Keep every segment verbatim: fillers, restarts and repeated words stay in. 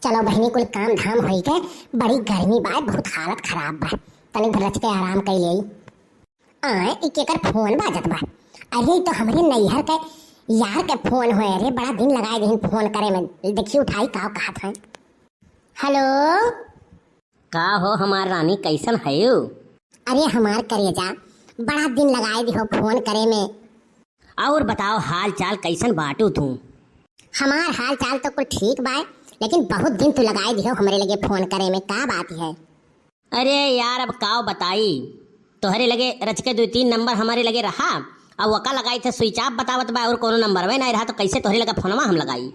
चलो बहिनी, कुल काम धाम होई के, बड़ी गर्मी बा, बहुत हालत खराब बा, तनी भर रच के आराम कइ लेई। आए, ई केकर फोन बाजत बा? अरे, ई तो हमरे नैहर के यार के फोन होए रे, बड़ा दिन लगाए दिहिन फोन करे में। देखी उठाई, का कहत हैं। हेलो। का हो हमार रानी, कैसन हयू? अरे हमार करेजा, बड़ा दिन लगाए दिहो फोन करे में। और बताओ, हाल चाल कैसन बाटू तू? हमार हाल चाल तो कुल ठीक बाय, लेकिन बहुत दिन तू लगाए दिहो हमरे लगे फोन करे में, का बात है? अरे यार, अब काव बताई, तोहरे लगे रच के दो तीन नंबर हमरे लगे रहा, अब वका लगाई थे स्विच ऑफ बतावत बा, और कोनो नंबर वे नहीं रहा, तो कैसे तोहरे लगे फोनवा हम लगाई?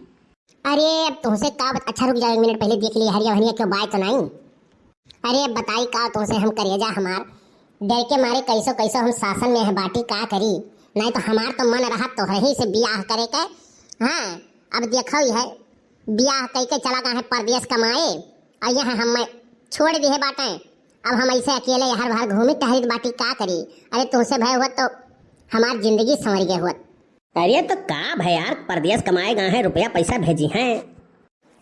अरे अब तुमसे का बत-, अच्छा रुक जाओ, एक मिनट पहले देख लिए हरिया भनिया क्यों बाय तो नहीं। अरे अब बताई का तुमसे हम करेजा हमार, डर के मारे कैसो कैसो हम शासन में है बाटी, का करी, नहीं तो हमार तो मन रहा तोहरे ही से बियाह करे के। हाँ, अब देखो ही है, बियाह कई के चला गए हैं परदेस कमाए, और यहाँ हम छोड़ दिए बाटे। अब हम ऐसे अकेले हर बार घूमी टहरित बाटी, का करी? अरे तुमसे भय हुआ तो हमार जिंदगी संवर गए हुआ। अरे तो का भय यार, परदेस कमाए गए हैं, रुपया पैसा भेजी हैं।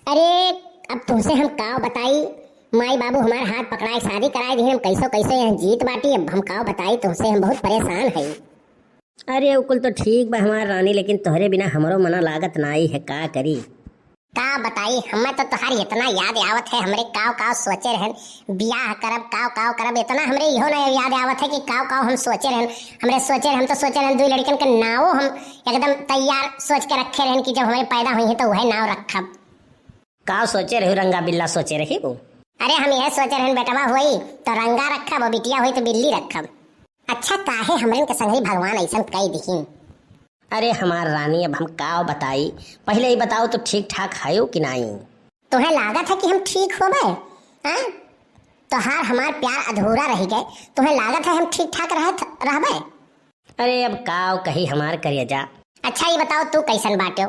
अरे अब तुमसे हम का बताई, माई बाबू हमार हाथ पकड़ाए शादी कराए दिए, हम कैसो कैसो यहाँ जीत बाटी। अब हम का बताई तुमसे, हम बहुत परेशान है। अरे, उ कुल तो ठीक बा हमार रानी, लेकिन तोहरे बिना हमरो मना लागत नाई है, का करी? का बताई, हमें तो तोहार इतना याद आवत है, हमरे काव काव सोचे रहन, बियाह करब, काव काव करब, इतना हमरे इहो ना याद आवत है कि काव काव हम सोचे रहन। हमरे सोचे रहन तो सोचे रहन, दुई लड़कन के नावो हम एकदम तैयार सोच के रखे रहन कि जब हमारे पैदा हुई है तो वह नाव रखब। का सोचे रहू, रंगा बिल्ला सोचे रही वो? अरे, हम यह सोचे रहन बेटवा होई तो रंगा रखब, और बिटिया होई तो बिल्ली रखब। अच्छा, काहे हमरन के संगरी भगवान ऐसन कई दिहिन? अरे हमार रानी, अब हम का बताई, पहले ही बताओ तो ठीक ठाक हयो कि नाई? तुम्हें लागत है कि हम ठीक होबे? हैं? तोहार हमार प्यार अधूरा रह गए, तुम्हें लागत है हम ठीक ठाक रहत रहबे? अरे अब काव कही हमार करेजा। अच्छा ये बताओ तू कैसन बाट्यो?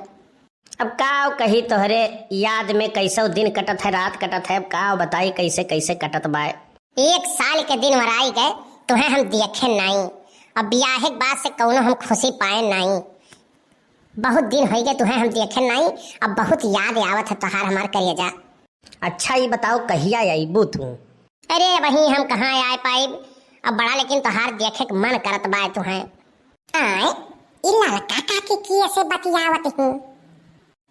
अब काव कही तोहरे याद में कैसो दिन कटत है, रात कटत है, अब काव बताई कैसे कैसे कटत बाय। एक साल के दिन मराई गए, तुहें हम देखे नाई। अब बियाहे के बाद से कौनो हम खुशी पाए नाई। बहुत दिन होई गए तुहें हम देखे नाई, अब बहुत याद आवत है तोहार हमार करेजा। अच्छा, ई बताओ, कहिया अइबू तू? अरे, वहीं हम कहाँ आए पाइब, अब बड़ा लेकिन तोहार देखे के मन करत बाय तुहें। आए, ई लड़का काकी की ऐसे बतियावत हूँ?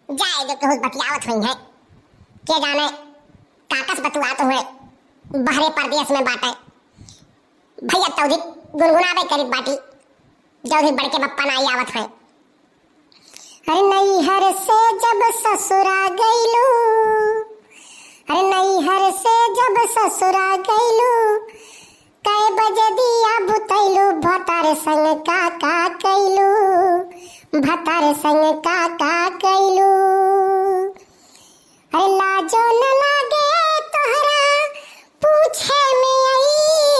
जाए दे, केहू बतियावत हुई है, के जाने काकस बतुआत हुए, बहरे परदेस में बाटे। भैया तौधी गुनगुनावे करित बाटी, जौधी बड़के बप्पा नाई आवत है। अरे नैहर से जब ससुरा गइलू, अरे नैहर से जब ससुरा गइलू, कै बजे दिया बुतैलू, भतार संग का का कैलू, भतार संग का का कैलू। अरे लाजो न लागे तोहरा पूछे में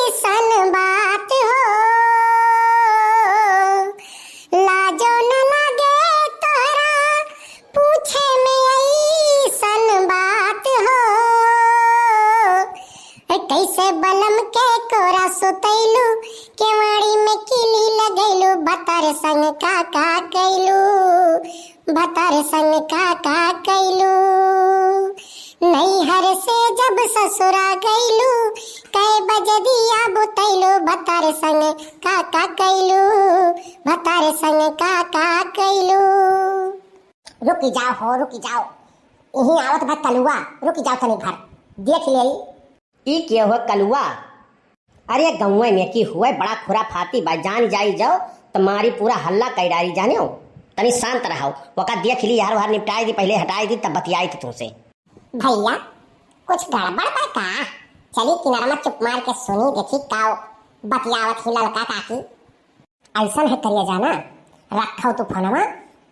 ऐसन बात हो, लाजो न लागे तोहरा पूछे में ऐसन बात हो। ए, कैसे बलम के कोरा सुतैलू, केवाड़ी में किली लगैलू, भतार संग का का कैलू, भतार संग का का कैलू। नैहर से जब ससुरा गैलू, कै बजे दिया बुतैलू, भतार संग का का कैलू, भतार संग का का कैलू। रुक जाओ हो, रुक जाओ, यहीं आवत बा कलुआ, रुक जाओ तनी भर, देख ले। ई के हो कलुआ? अरे गौवे में की हुए बड़ा खुराफाती बा, जान जाई जाओ त मारी पूरा हल्ला कई डारी जानियो। तनी शांत रहो, वका देख ली यार, बाहर निपटाई दी, पहले हटाई दी तब बतियाई थी तुमसे। भैया कुछ गड़बड़ बा का? चली किनारा में चुप मार के सुनी, देखी का बतियावत ही ललका काकी। ऐसन है करिया जाना, रखो तू फोनवा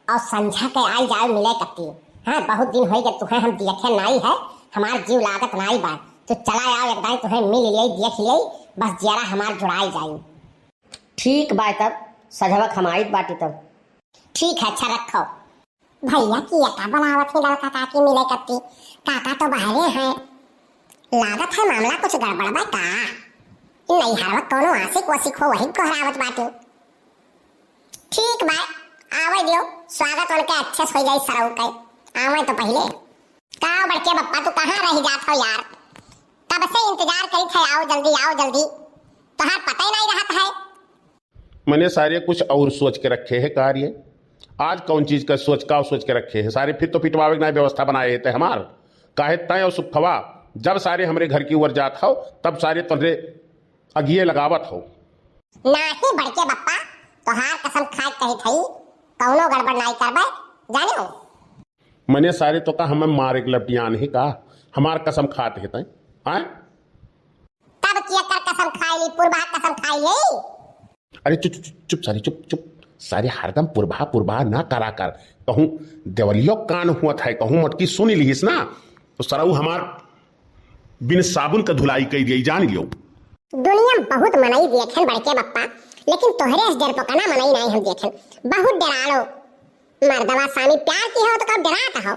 और संझा के आई जाओ मिले कत्ती। हाँ, बहुत दिन होई गए तुहें हम देखे नाई है, हमार जीव लागत नाई बा। तू चला आओ एक दाई तुहें मिल लिए, देख लिए, बस जियारा हमार जुड़ाई जाई। ठीक बा तब, सझवक हम आइत बाटी तब। ठीक है, अच्छा रखो। भैया की एका बुलावत ही ललका काकी मिले कत्ती, काका तो बहरे हैं। लागत है मामला कुछ गड़बड़ बा का? नैहरवा कोनो आशिक वाशिक हो वही गोहरावत बाटे। ठीक बा, आवे दियो, स्वागत उनके अच्छे से हो जाई सरऊ के। आवे तो पहले। का बड़के बप्पा, तू कहाँ रह जात हो यार? कब से इंतजार करित है, आओ जल्दी, आओ जल्दी, तोहार पता ही नहीं रहत है। मैंने सारे कुछ और सोच के रखे है कार्य। आज कौन चीज का सोच, का सोच के रखे है सारे? फिर तो पिटवावे के ना व्यवस्था बनाए थे हमार। काहे तय और सुखवा, जब सारे हमरे घर की ओर जात हो, तब सारे तोहरे अगिए लगावत हो। नाही बड़के बप्पा, तोहार कसम खाए कही थई, कौनो गड़बड़ नाई करबे, जाने हो। मैंने सारे तो का हमें मारे के लपटियान ही का, हमार कसम खात है तय, आय? तब किया कर कसम खाई ली, पुरबा कसम खाई ली। अरे चुप, चुप, चुप, चुप, सारे चुप, चुप। सारे हरदम पुरबा, पुरबा ना करा कर। कहूँ देवलियो कान हुअत है, कहूँ मोटकी सुन लिहिस ना, तो सरऊ हमार बिन साबुन का धुलाई कई दिया, जान लियो। दुनिया में बहुत मनई देखेन बड़के बप्पा, लेकिन तोहरे अस डरपोकना मनई नाई हम देखेन। बहुत डरालो। मर्दवा सामी प्यार की हो तो कब डरात हो?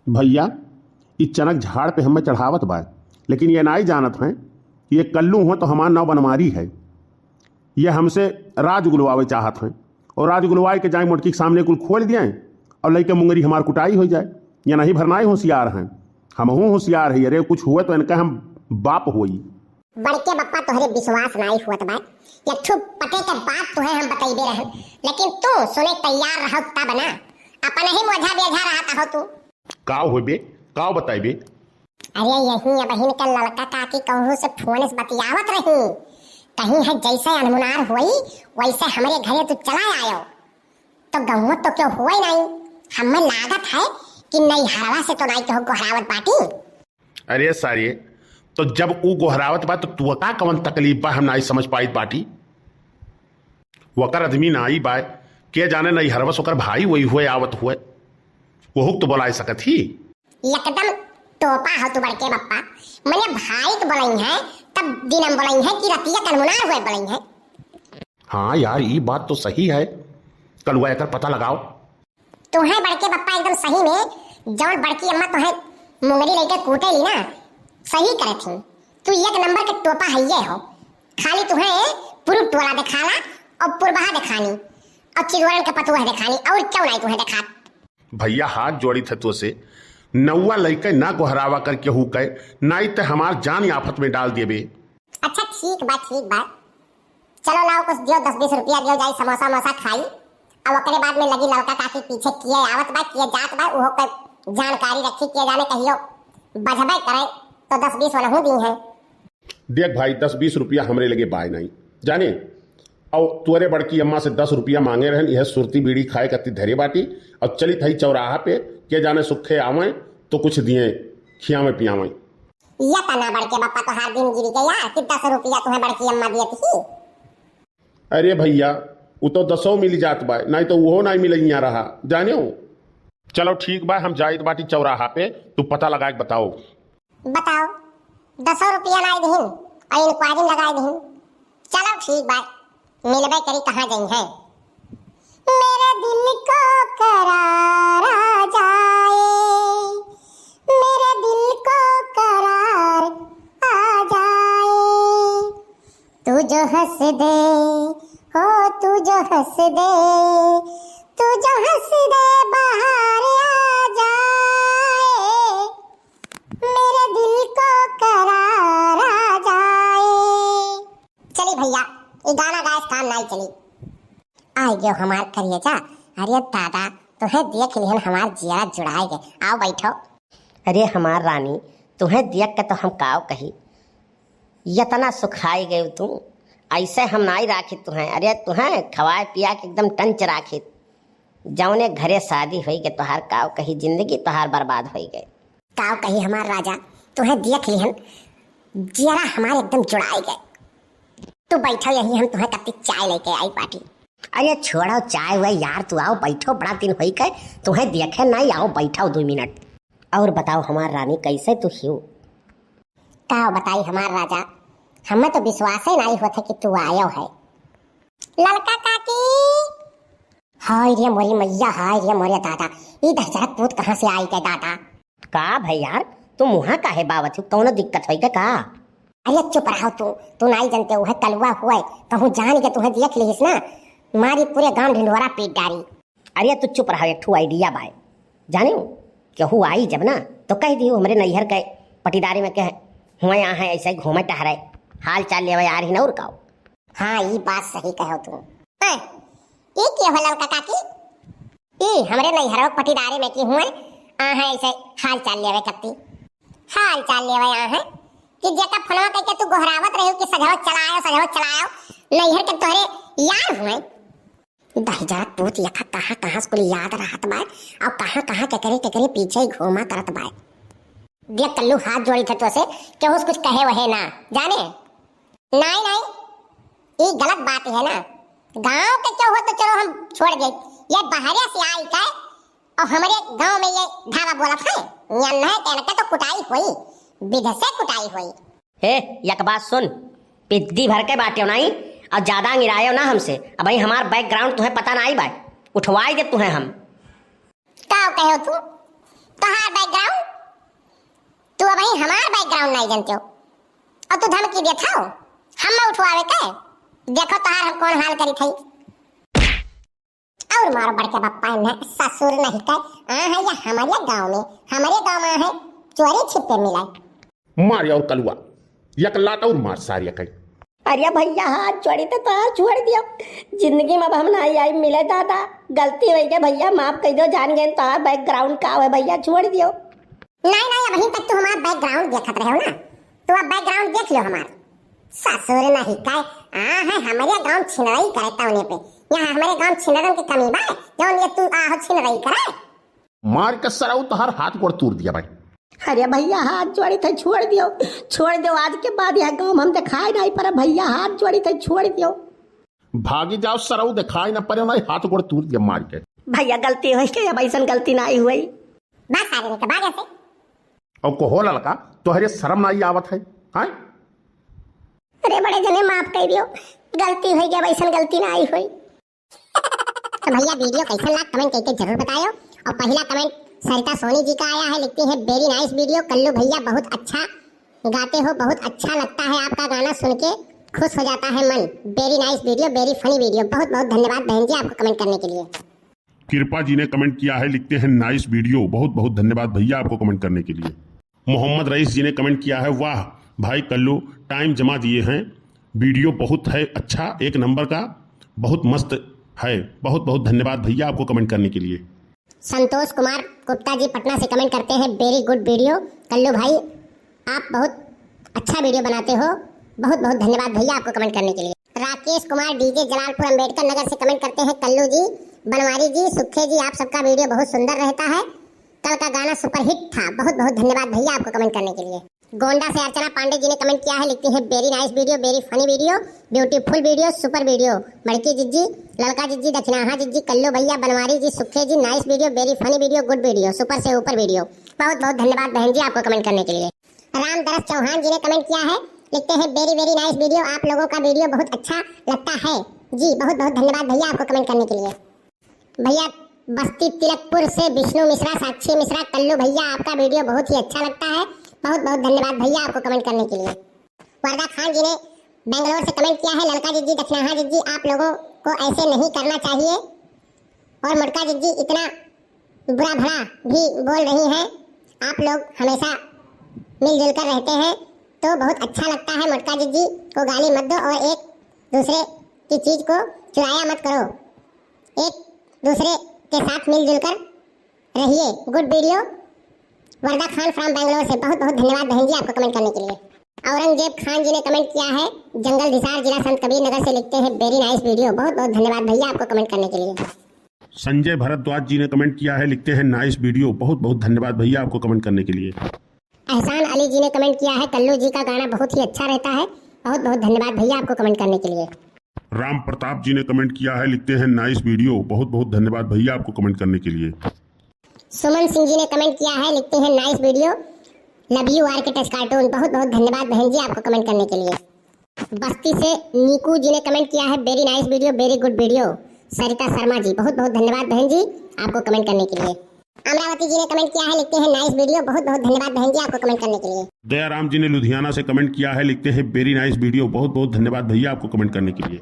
भैया, ई चनक झाड़ पे हमें चढ़ावत बा, लेकिन ये नाई जानत हैं कि ये कल्लू हो तो हमार नाव बनमारी है। ये हमसे राज उगलवावे चाहत हैं और राज उगलवाए के जाए मोटकी के सामने कुल खोल दिए और लइके मुंगरी हमार कुटाई हो जाए। ये नहीं भरनाई होशियार हैं, हमहू होशियार है। अरे कुछ हुए तो इनका हम बाप होई। बड़के बप्पा तोहरे विश्वास नाई हुअत बा। यठू पटे के बात तुहे हम बतैबे रहन, लेकिन तू सुने तैयार रहो तब ना। अपन ही मोझा बेझा रहत हो तू। का होबे? का बताइबे? अरे यही अबहिन के ललका काकी कहूँ से फोन से बतियावत रही। कहीं है जैसे अनमुनार होई, वैसे हमरे घरे तू चला आयो। तो गहुआ तो क्यों हुआ ही नहीं। हमें लागत है कि नैहरवा से तो नाई केहू गोहरावत बाटी। अरे सारे, तो जब ऊ गोहरावत बा तो तुअका कवन तकलीफ बा, हम नाई समझ पाइत बाटी। वकर आदमी नाई बा, के जाने नैहरवा से ओकर भाई वही हुए आवत हुए, वहुक तो बोलाए सकत ही। एकदम टोपा हो तू बड़के बप्पा, मने भाई के बोलाई है, तब दिनम बोलाई है कि रतिया कनमुनार हुए बोलाई है। हाँ यार, ई बात तो सही है, कलुआ एकर पता लगाओ। तुहे बड़के बप्पा एकदम सही में, जौन बड़की अम्मा तुहे मुंगरी लेके कूटे ली ना, सही करे थी। तू एक नंबर के टोपा है ये हो, खाली तुहे पुरुब टोला दिखाला और पुरबहा दिखानी और चिरवरन के पतुआ दिखानी और क्यों नहीं तुहे दिखात। भैया हाथ जोड़ी थे तो से, नौवा लइके ना गोहरावा कर केहू के, नाई ते हमार जान आफत में डाल देबे। अच्छा ठीक बा, ठीक बा, चलो लाओ कुछ दियो, दस बीस रुपया दियो, जाई समोसा मोसा खाई, अब ओकरे बाद में लगी ललका काकी पीछे किए आवत बा, किए जात बा, उहो के जानकारी रखी, किए जाने कहियो बजबे करे तो दस बीस वनहू दी है। देख भाई, दस बीस रुपया हमरे लगे बाय नहीं, जाने, और तुअरे बड़की अम्मा से दस रुपया मांगे रहन, यह सुरती बीड़ी खाए कत्ती धरे बाटी, और चलित हई चौराहा पे, के जाने सुखे आवें तो कुछ दिए, खियावें पियावें। या तना बड़के बप्पा तोहार दिन गिरी गया कि दस रुपया तुहे बड़की अम्मा दियत ही। अरे भैया, उ तो दसो मिल जात बा, नाई तो उहो नाई मिलइया रहा, जाने हो। चलो ठीक बा, हम जाइत बाटी चौराहा पे, तू पता लगा के बताओ। बताओ, दसो रुपया नाई दिहिन और इंक्वायरी लगाए दिहिन। चलो ठीक बा, मिलबे करी कहाँ जाई है। मेरे दिल को करार आ जाए, मेरे दिल को करार आ जाए। तू जो हंस दे, हो तू जो हंस दे, तू जो हंस दे बहार आ जाए, मेरे दिल को करार आ जाए। चली भैया, ये गाना गाए से काम नहीं चली। आइ गयो हमार करेजा। अरे दादा, तुहे देख लिहन हमार जियरा जुड़ाए गए। आओ बैठो। अरे हमार रानी, तुहे देख के तो हम काव कही, यतना सुखाई गए तू, ऐसे हम नाई राखी तुहे। अरे तुहे खवाए पिया के एकदम टंच राखी। जौने घरे शादी होई गए तोहार, काव कही, जिंदगी तोहार बर्बाद होई गए। काव कही हमार राजा, तुहे देख लिहन जियरा हमार एकदम जुड़ाए गए। तू बैठो यहीं, हम तुहे कत्ती चाय लेके आई बाटी। अरे छोड़ो चाय हुए यार, तू आओ बैठो, बड़ा दिन होई के तुहे देखे नहीं, आओ बैठो दो मिनट। और बताओ हमार रानी, कैसे तू हियो? का बताई हमार राजा, हमें तो विश्वास ही नहीं होते कि तू आयो है। ललका काकी। हाय रे मोरी मैया, हाय रे मोरे दादा, ई दहजरत पूत कहाँ से आई के दादा? का भाई यार, तू मुहा काहे बावत हो? कौनो दिक्कत होई के का? अरे चुप रहो तू, तू नाई जानते, उहे कलुआ हुए, कहूँ जान के तुहे देख लिहिस ना, मारी पूरे गांव ढिंढोरा पीट डारी। अरे तू चुप रहो, एक ठू idea बाय, जाने हो? केहू आई जब ना, तो कह दियो हमरे नैहर के पटीदारी में के हुए आ हैं, ऐसे घूमे टहरे, हाल चाल लेवे आ रही ना, और काओ। हाँ, ई बात सही कहो तू। ए, ई के हो ललका काकी? ई हमरे नैहरो पटीदारी में की हुए आ हैं, ऐसे हाल चाल लेवे कत्ती। हाल चाल लेवे आ हैं कि जेका फोनवा कइके तू गोहरावत रही कि सजवा चलायो, सजवा चलायो, नैहर के तोहरे यार हुए। दहिजरा पूत यखा कहाँ कहाँ से कुल याद रहत बाय, और कहाँ कहाँ केकरे केकरे पीछे ही घूमा करत बाय। देख कल्लू, हाथ जोड़ी थे तोसे, केहू से कुछ कहे वहे ना, जाने? नाई, नाई, ई गलत बात है ना। गाँव के केहू हो तो चलो हम छोड़ दे, ये बहरे से आई के और हमरे गाँव में ये धावा बोलत है, यहाँ नहीं कहने के तो कुटाई होई, विध से कुटाई होई। हे, एक बात सुन, पिद्दी भर के बाट्यो नाई, और ज्यादा अंगिरायो ना हमसे। अबहीं हमार background तुहें पता नाई बाय, उठवाई दे तुहें हम। का कहो तू? तोहार background? तू अबहीं हमार background नाई जानते हो, और तू धमकी देत हो हम उठवावे के? देखो तोहार हम कौन हाल करी थई। और मारो बड़के बप्पा ने, ससुर नहीं के, आ है या हमारे गाँव में, हमारे गाँव में है, चोरी छिपे मिला। मार और कलुआ, एक लात और मार सारिया कहीं। अरे भैया, हाथ जोड़ी तो तोहार छोड़ दियो, जिंदगी में अब हम ना आई मिले दादा, गलती हो गई भैया, माफ कर दो, जान गए तोहार background का है भैया, छोड़ दियो। नहीं, नहीं, अबहीं तक तू हमार background देखत रहे हो ना, तू अब background देख लो हमार। ससुर नहीं का, आ है हमारे गाँव छिनरई करे तौने पे, यहाँ हमारे गाँव छिनरन के कमी बा, जौन ये तू आहो छिनरई करे। मार के सरऊ तोहार हाथ गोड़ तूर दिया भाई। अरे भैया, हाथ जोड़ी थे, छोड़ दियो, छोड़ दियो, आज के बाद यह गाँव हम दिखाई नहीं पड़े भैया, हाथ जोड़ी थे, छोड़ दियो। भागी जाओ सरऊ, दिखाई ना पड़े, नहीं हाथ गोड़ तूर दिया मार के। भैया, गलती हो गई, अब ऐसन गलती ना आई हुई। बस सारे ने तो भागे से। और को हो ललका, तोहरे शर्म ना आई आवत है, हैं? अरे बड़े जने, माफ कर दियो, गलती हो गई, अब ऐसन गलती ना आई हुई। तो भैया, video कैसन लाग, comment करके जरूर बतायो। और पहला comment सरिता सोनी जी का आया है, लिखती है, "Very nice video, कल्लू भैया बहुत अच्छा गाते हो, बहुत अच्छा लगता है आपका गाना सुन के, खुश हो जाता है मन। Very nice video, very funny video।" बहुत बहुत धन्यवाद बहन जी आपको comment करने के लिए। कृपा जी ने comment किया है, लिखते हैं, "Nice video।" बहुत बहुत धन्यवाद भैया आपको comment करने के लिए। मोहम्मद रईस जी ने comment किया है, "वाह भाई कल्लू, time जमा दिए हैं, video बहुत है अच्छा, एक number का, बहुत मस्त है।" बहुत बहुत धन्यवाद भैया आपको comment करने के लिए। संतोष कुमार गुप्ता जी पटना से comment करते हैं, "Very good video कल्लू भाई, आप बहुत अच्छा video बनाते हो।" बहुत बहुत धन्यवाद भैया आपको comment करने के लिए। राकेश कुमार डीजे जलालपुर अंबेडकर नगर से comment करते हैं, "कल्लू जी, बनवारी जी, सुखे जी, आप सबका video बहुत सुंदर रहता है। कल का गाना superhit था।" बहुत बहुत धन्यवाद भैया आपको comment करने के लिए। गोंडा से अर्चना पांडे जी ने comment किया है, लिखती हैं, "Very nice video, very funny video, beautiful video, super video। Madki जिज्जी, ललका जिज्जी, दक्षिणाहा जिज्जी, कल्लू भैया, बनवारी जी, सुखे जी, nice video, very funny video, good video, super से ऊपर video।" बहुत बहुत धन्यवाद बहन जी आपको comment करने के लिए। रामदरस चौहान जी ने comment किया है, लिखते हैं, "Very very nice video, आप लोगों का video बहुत अच्छा लगता है।" जी, बहुत बहुत धन्यवाद भैया आपको comment करने के लिए। भैया, बस्ती तिलकपुर से विष्णु मिश्रा, साक्षी मिश्रा, कल्लू भैया, आपका video बहुत ही अच्छा लगता है। बहुत बहुत धन्यवाद भैया आपको comment करने के लिए। वर्दा खान जी ने बेंगलोर से comment किया है, "ललका जिज्जी, दक्षिणाहा जिज्जी, आप लोगों को ऐसे नहीं करना चाहिए।" और मोटका जिज्जी इतना बुरा भला भी बोल रही हैं। आप लोग हमेशा मिलजुल कर रहते हैं तो बहुत अच्छा लगता है। मोटका जिज्जी को गाली मत दो और एक दूसरे की चीज को चुराया मत करो, एक दूसरे के साथ मिलजुल कर रहिए। Good video। वर्दा खान from बेंगलोर से बहुत बहुत धन्यवाद बहन जी आपको comment करने के लिए। औरंगजेब खान जी ने comment किया है, जंगल हिसार, जिला संत कबीर नगर से, लिखते हैं, "Very nice video।" बहुत बहुत धन्यवाद भैया आपको comment करने के लिए। संजय भारद्वाज जी ने comment किया है, लिखते हैं, "Nice video।" बहुत बहुत धन्यवाद भैया आपको comment करने के लिए। एहसान अली जी ने comment किया है, "कल्लू जी का गाना बहुत ही अच्छा रहता है।" बहुत बहुत धन्यवाद भैया आपको comment करने के लिए। राम प्रताप जी ने comment किया है, लिखते हैं, "Nice video।" बहुत बहुत धन्यवाद भैया आपको comment करने के लिए। सुमन सिंह जी ने comment किया है, लिखते हैं, "Nice video, love you R K touch cartoon." बहुत बहुत धन्यवाद बहन जी आपको comment करने के लिए। बस्ती से नीकू जी ने comment किया है, "Very nice video, very good video।" सरिता शर्मा जी, बहुत बहुत धन्यवाद बहन जी आपको comment करने के लिए। अमरावती जी ने comment किया है, लिखते हैं, "Nice video।" बहुत बहुत धन्यवाद बहन जी आपको comment करने के लिए। दयाराम जी ने लुधियाना से comment किया है, लिखते हैं, "Very nice video।" बहुत बहुत धन्यवाद भैया आपको comment करने के लिए।